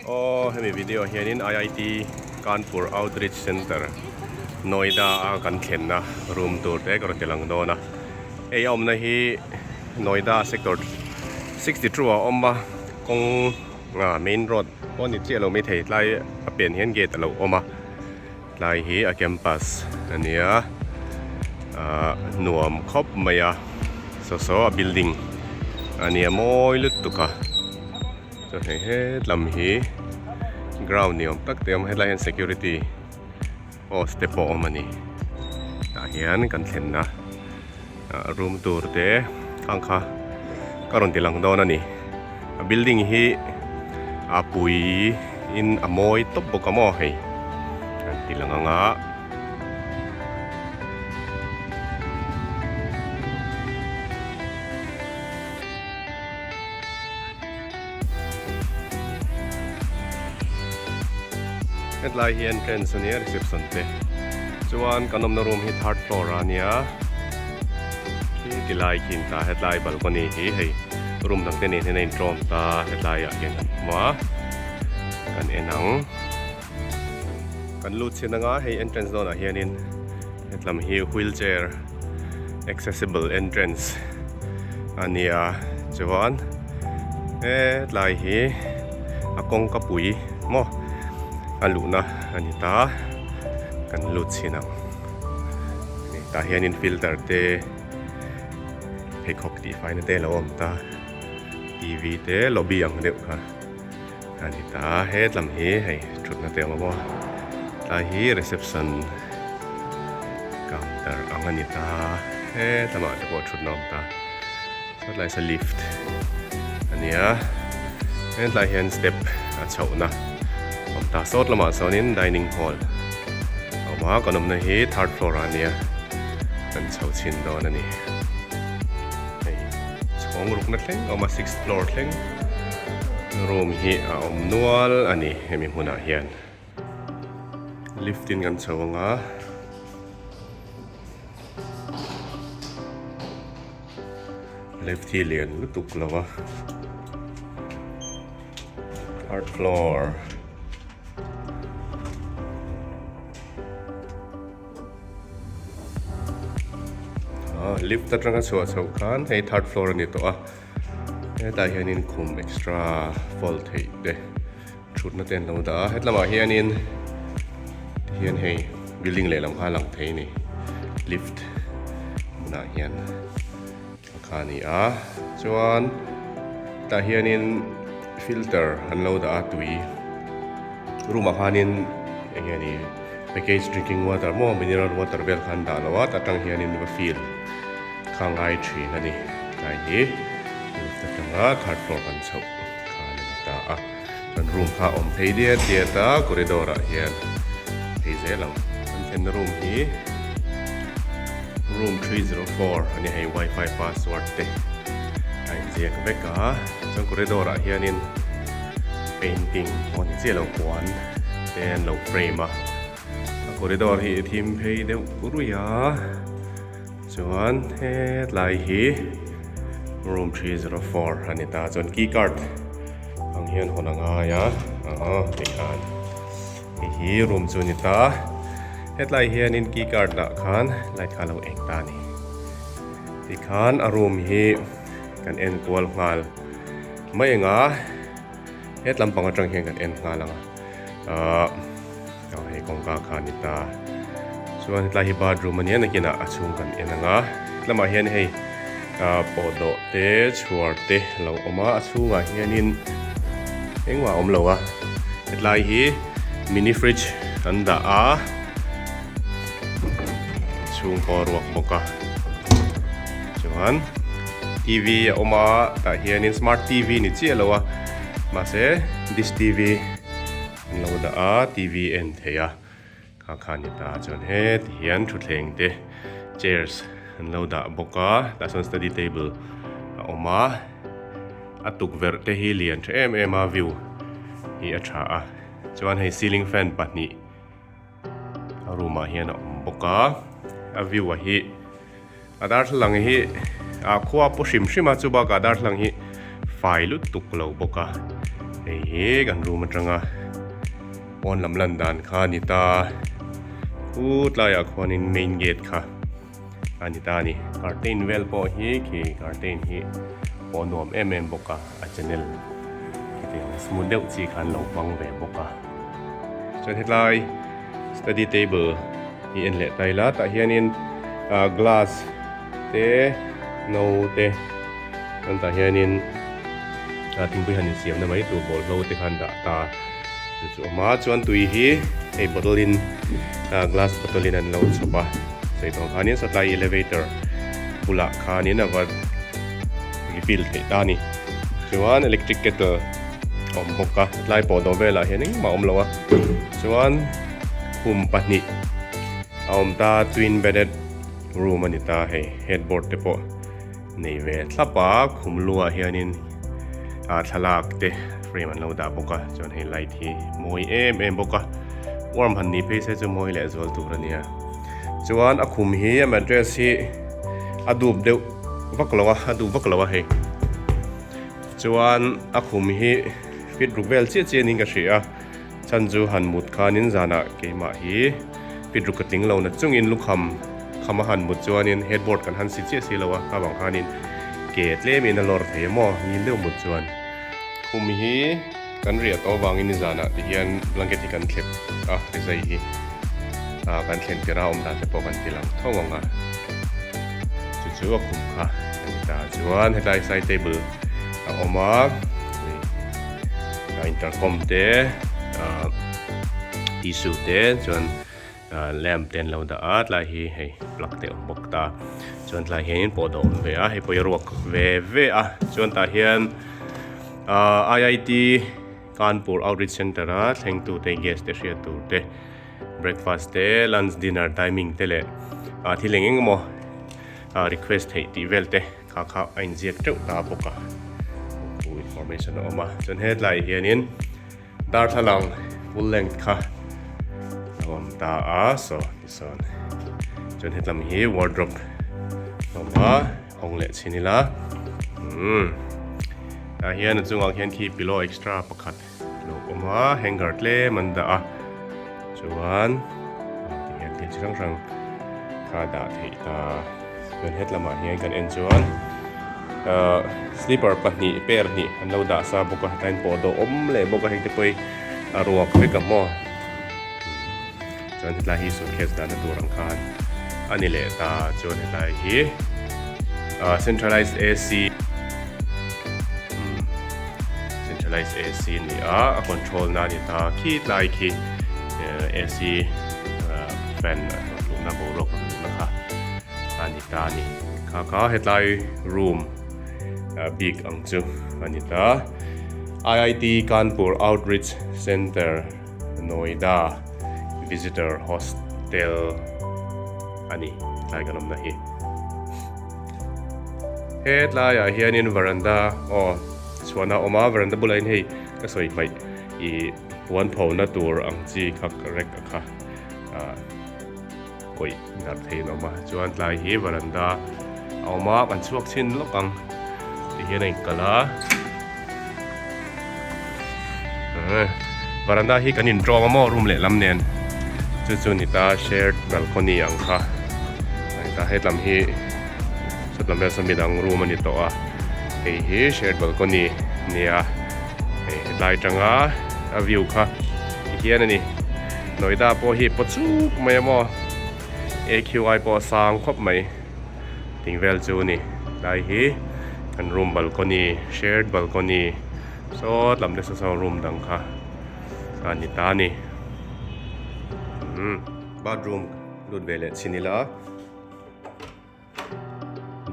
Aw hemi video ah hianin IIT Kanpur Outreach Centre Noida a kan thlenna room tur te ka rawn ti lang dawn a, hei a awmna hi Noida sector 62 ah a awm a, kawng ah main road pawh a ni chiah lo maithei tlai a pian hian gate a lo awm a, tlai hi a campus a nia ah nuam khawp mai a saw saw a building a nia mawi lutuk a. Chuan hei hetlam hi ground ni awm tak te a awm a hetlai hian security post te pawh a awm a ni tah hian kan thlenna ah room tur te khang kha ka rawn ti lang dawn a ni a building hi a pui in a mawi tawp bawk a maw hei kan ti lang ang a. Hetlai hi entrance a nia reception te chuan kan awmna room hi third floor a nia khi ti lai khi in ta hetlai balcony hi hei room dang te nen hian a intawm ta hetlai ah hian kan hmu a kan en ang kan lut chhin anga hei entrance dawnah hianin hetlam hi wheelchair accessible entrance a nia chuan hetlai hi a kawngka pui maw a luhna a ni ta kan lut chhin ang tah hianin filter te pheikhawk tih faina te a lo awm ta T V te lobby ang deuh kha a ni ta hetlam hi hei thutna te a awm a maw tlai hi reception counter ang a ni ta hetlamah te pawh thutna a awm ta sawtlai saw lift a ni a hetlai hian step a chhohna a awm ta sawt lamah sawnin dining hall a awm a kan awmna hi third floor ah a ni a kan chho chhin dawn a ni hei chhawng rukna thleng a awm a sixth floor thleng. Room hi a awm nual a ni hemi hmunah hian lift in kan chho ang a lift hi lian lutuk lo a third floor. Lift atanga chhuah chhoh khan hei third floor a ni tawh a hetah hianin khum extra fold theih te thutna te an lo dah a hetlamah hianin tihian hei building lehlam kha a lang thei a ni lift hmunah hian kha a ni a chuan tah hianin filter an lo dah a tui room ah khanin eng nge ni package drinking water maw mineral water vel kha an dah lo a tah tang hianin va fill kha a ngai thin a ni tlai hi lift atanga third floor kan chhoh khan a ni ta a chuan room kha a awm phei diat diat a corridor ah hian phei zel ang kan thlenna room hi room 304 a ni hei wifi password te a inziak vek a chuan corridor ah hianin painting pawh ni chiah lo puan te an lo frame a a corridor hi a thim phei deuh ruih a chuan hetlai hi room 304 a ni ta chuan key card ang hian hawn a ngai a aw tikhan hei hi room chu a ni ta hetlai hianin key card lah khan light kha a lo eng ta a ni tikhan a room hi kan en kual nghal mai ang a hetlam pang atang hian kan en nghal ang a ahh aw hei kawngka kha a ni ta chuan hetlai hi bathroom a nia nakinah a chhung kan en ang a hetlamah hian hei ah pawhdawh te chhuar te a lo awm a a chhungah hianin engmah a awm lo a hetlai hi mini fridge an dah a chhung pawh a ruak bawk a chuan T V a awm a tah hianin smart T V ni chiah lo a mahse dish T V an lo dah a T V a en thei a kha kha a ni ta chuan heti hian thutthleng te chairs an lo dah bawk a tah chuan study table a awm a a tukverh te hi lian tha em em a view hi a tha a chuan hei ceiling fan pahnih a room ah hian a awm bawk a a view a hi a darthlalang hi a khua pawh hrim hrim a chu bakah darthlalang hi fai lutuk lo bawk a. Hei hi kan room atanga pawn lam lan dan kha a ni ta. Khu tlaiah khuanin main gate kha a ni ta a ni. Curtain vel pawh hi khi curtain hi pawh nuam em em bawk a, a channel khitiang smooth deuh chi khan lo hmang ve bawk a. Chuan hetlai study table hi en leh ta ila tah hianin ah glass te no te chuan tah hianin ah thingpui han insiamna mai tur bawlhlo te khan dah ta chu chu a awm a chuan tui hi hei bottle in ah glass bottle in an lo chhawp a sawi tawh ang khanin sawtlai elevator bulah khanin a va refill theih ta a ni chuan electric kettle a awm bawk a tlai pawh dawh velah hian engmah a awm lo a chuan khum pahnih a awm ta twin bedded room a ni ta hei headboard te pawh nei ve thlap a khum luah hianin ah thlalak te frame an lo dah bawk a chuan hei light hi mawi em em bawk a warm han nih phei se chu mawi leh zual tur a nia chuan a khum hi a mattress hi a dup deuh vak lo a a dup vak lo a hei. Chuan a khum hi fit ruk vel chiah chiah niin ka hria a, chhan chu han mut khanin zanah keimah hi fit ruk ka tling lo na chungin lukham kham a han mut chuanin headboard kan han si chiah si lo a, kha vang khanin ke tlemin a lawr thei a maw ngil deuh mut chuan. Khum hi kan riah tawh avangin nizanah ti hian blanket hi kan thlep a, rizai hi kan thlen tirh a awm dan te pawh kan ti lang tho ang a. Chu chu a khum kha a ni ta chuan hetlai side table a awm a intercom te ah tissue te chuan ah lamp te an lo dah a tlai hi hei plug te a awm bawk ta chuan tlai hianin pawh dawh a awm ve a hei pawh hi a ruak ve ve a chuan tah hian ah I_I_T Kanpur Outreach Centre a thleng tute guest te hriat tur te. Breakfast te, lunch, dinner timing te leh ah thil eng eng emaw ah request theih tih vel te kha kha a inziak teuh ta bawk a thu information a awm a chuan hetlai hianin darthlalang full length kha a awm ta a saw tisawn chuan hetlam hi wardrobe a awm a hawng leh chhin ila umm tah hian a chungah khian khi pillow extra pakhat. Lo awm a hanger tlem an dah a chuan ti hian thil chi hrang hrang kha dah theih ta chuan hetlamah hian kan en chuan ahh slipper pahnih pair hnih an lo dah sa bawk a tlaiin pawh dawh awm leh bawk a hei te pawh hi a ruak vek a maw chuan hetlai hi suitcase dahna tur ang khan a ni leh ta chuan hetlai hi ah centralized A_C centralized A_C a ni a a control na a ni ta khi tlai khi A_C fan a rawn luhna boruak rawn luhna kha a ni ta a ni kha kha hetlai room bik ang chu a ni ta I_I_T Kanpur Outreach Centre. Noida Visitor Hostel a ni tlai kan awmna hi. He tlaiah hianin veranda aw chhuahna a awm a, veranda bulah hian hei ka sawi hmaih ih puan phona tur ang chi kha rek a kha ah kawih darh theihin a awm a, chuan tlai hi veranda a awm a kan chhuak chhin lawk ang tihian a inkalh a. Varanda hi kan intawng a maw room lehlam nen chu chu ni ta shared balcony ang kha a ni ta hetlam hi sawtlam vel saw midang room a ni tawh a hei hi shared balcony nia hei hetlai atanga a view kha tihian a ni Noida pawh hi paw chuk mai a maw A_Q_I pawh a sang khawp mai. Ting vel chu a ni tlai hi kan room balcony shared balcony sawt lam te saw saw room dang kha a ni ta a ni umm bathroom lut ve leh chhin ila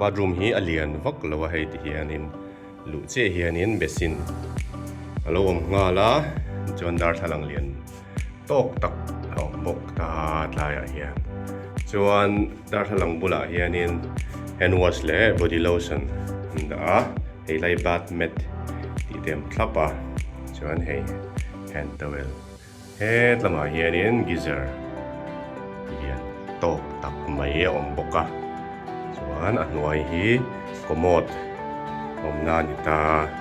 bathroom hi a lian vak lo a hei ti hianin luh chiah hianin basin a lo awm nghal a chuan darthlalang lian tawk tak a awm bawk ta tlaiah hian chuan darthlalang bulah hianin hand wash leh body lotion an dah a hei lai bath mat tih te a awm thlap a chuan hei hand towel hetlamah hianin geyser lian tawk tak mai a awm bawk a chuan a hnuai hi commode awmna a ni ta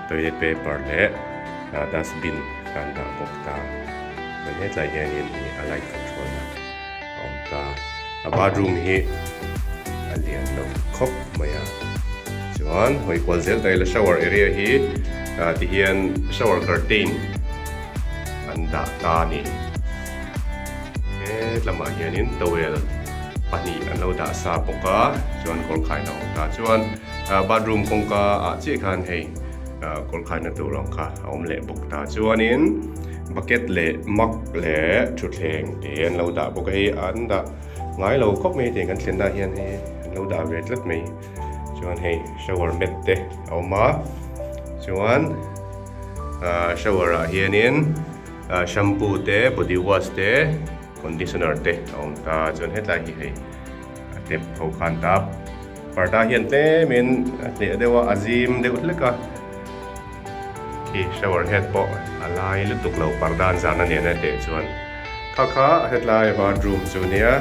toilet paper leh. Dustbin kan dah bawk ta. Chuan hetlai hianin ih a light control na a awm ta. A bathroom hi a lian lo khawp mai a. Chuan hawi kual zel ta ila shower area hi ah ti hian shower curtain an dah ta a ni. Hetlamah hianin towel pahnih an lo dah sa bawk a, chuan kawr khaina a awm ta. Chuan ah bathroom kawngka ah chiah khan hei. Kawr khaina tur ang kha a awm leh bawk ta chuanin bucket leh mug leh thutthleng te an lo dah bawk a hei an dah ngai lo khawp mai tiang kan thlen ah hian hei an lo dah ve tlat mai chuan hei shower mat te a awm a chuan ah shower ah hianin ah shampoo te body wash te conditioner te a awm ta chuan hetlai hi hei a tep ho khan tap. Parda hian tlemin a hneh deuh a, a zim deuh hlek a, khi shower head pawh a lai lutuk lo parda an zahna nen a teh chuan kha kha hetlai bathroom chu nia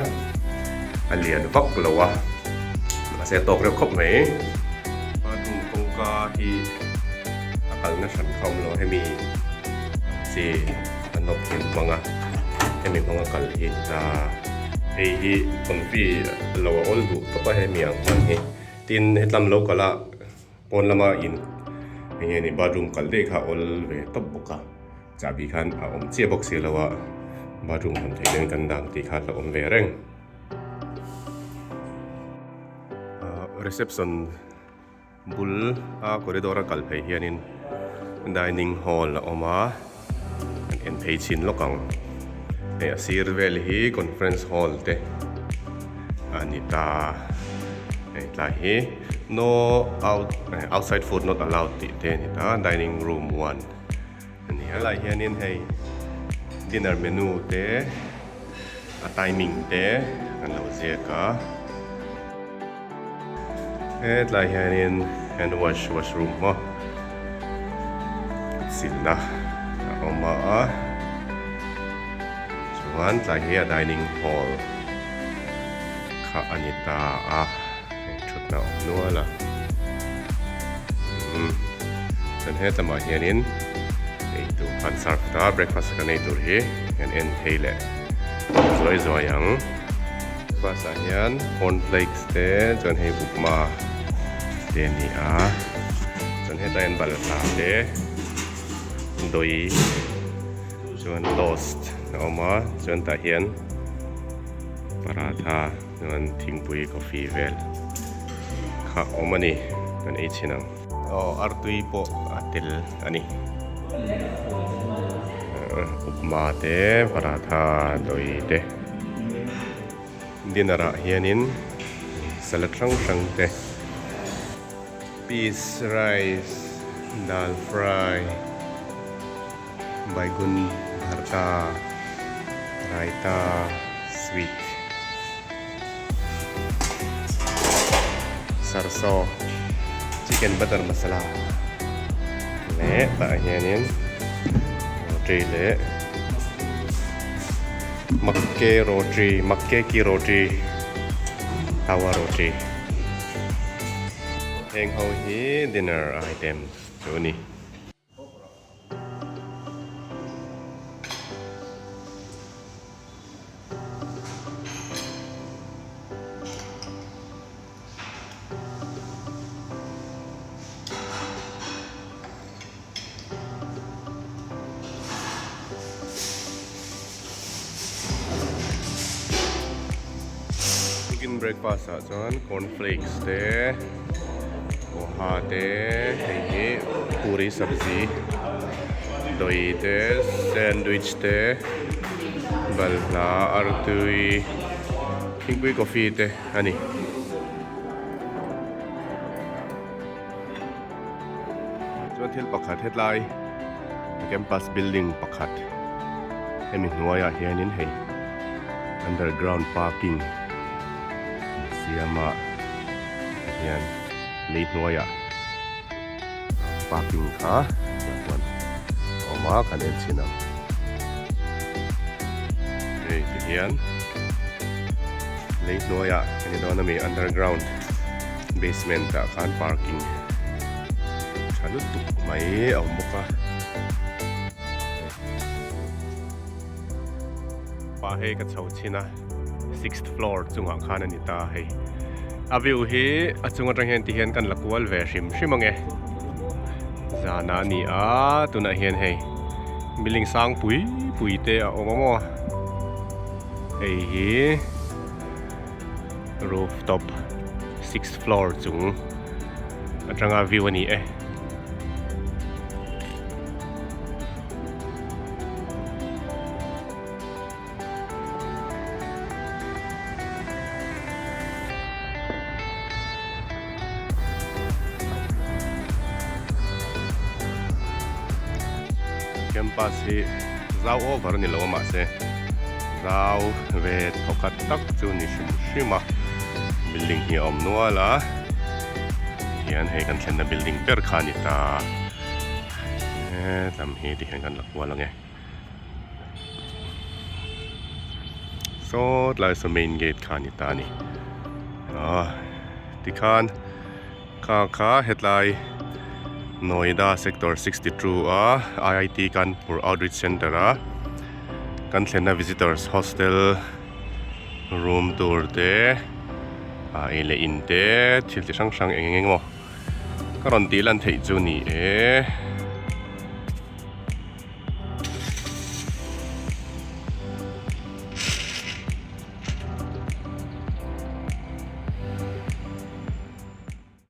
a lian vak lo a, mahse a tawk reuh khawp mai. Bathroom kawngka hi a kalna hran kha awm lo a, hemi ang chi a nawk hi an hmang a, hemi hmanga kal hi ta. Hei hi confi lo a awl duh tawp a hemi ang hman hi tin hetlam lo kal a pawn lama in eng nge ni bathroom kalh daih kha a awl ve tawp bawk a chahbi khan a awm chiah bawk si lo a bathroom hawn theih nen kan dang tih kha a awm ve reng. Ahh reception bul a corridor a kal phei hianin dining hall a awm a kan en phei chhin lawk ang hei a sir vel hi conference hall te a ni ta hei tlai hi no out outside food not allowed tih te a ni ta dining room one a ni a helaiah hianin hei dinner menu te a timing te an lo ziak a. Hetlai hianin hand wash washroom maw silna a awm a chuan tlai hi a dining hall kha a ni ta a heng thutna a awm nual a umm chuan hetlama hianin eitur khan serve ta breakfast kan ei tur hi kan en phei leh zuai zuai ang. Breakfast ah hian corn flakes te chuan hei upma te a ni a chuan hetah hian balhla te dawi chuan toast a awm a chuan tah hian paratha chuan thingpui coffee vel kha a awm a ni kan ei chhin ang. Aw artui pawh a tel a ni upma te paratha dawi te. Dinner ah hianin salad hrang hrang te peas rice dal fry baigun bharta raita sweet sarso chicken butter masala leh tah hianin roti leh. Makke roti makke ki roti tawa roti heng ho hi dinner item chu a ni. Tukin breakfast ah chuan cornflakes te poha te hei hi puri sabzi dawi te sandwich te balhla artui thingpui coffee te a ni. Chuan thil pakhat hetlai campus building pakhat hemi hnuaiah hianin hei underground parking an siam a tihian lei hnuaiah parking kha tah chuan a awm a kan en chhin ang hei tihian lei hnuaiah a ni dawn ami underground. Basement ah khan parking tha lutuk mai a awm bawk a. ah hei ka chho chhin a sixth floor chungah khan a ni ta hei a view hi a chung atang hian ti hian kan la kual ve hrim hrim ange zan ah a ni a tunah hian hei building sang pui pui te a awm a maw hei hi rooftop sixth floor chung atanga view a ni e. Campus hi zau over a ni lo a mahse zau ve thawkhat tak chu ni hrim hrim a building hi a awm nual a tihian hei kan thlenna building ber kha a ni ta. Helam hi tihian kan la kual ange saw tlai saw main gate kha a ni ta a ni ah tikhan kha kha hetlai Noida sector 62 a I_I_T Kanpur outreach centre a kan thlenna visitors hostel room tur te ah ei leh in te thil chi hrang hrang eng eng emaw. Ka rawn tih lan theih chu ni e.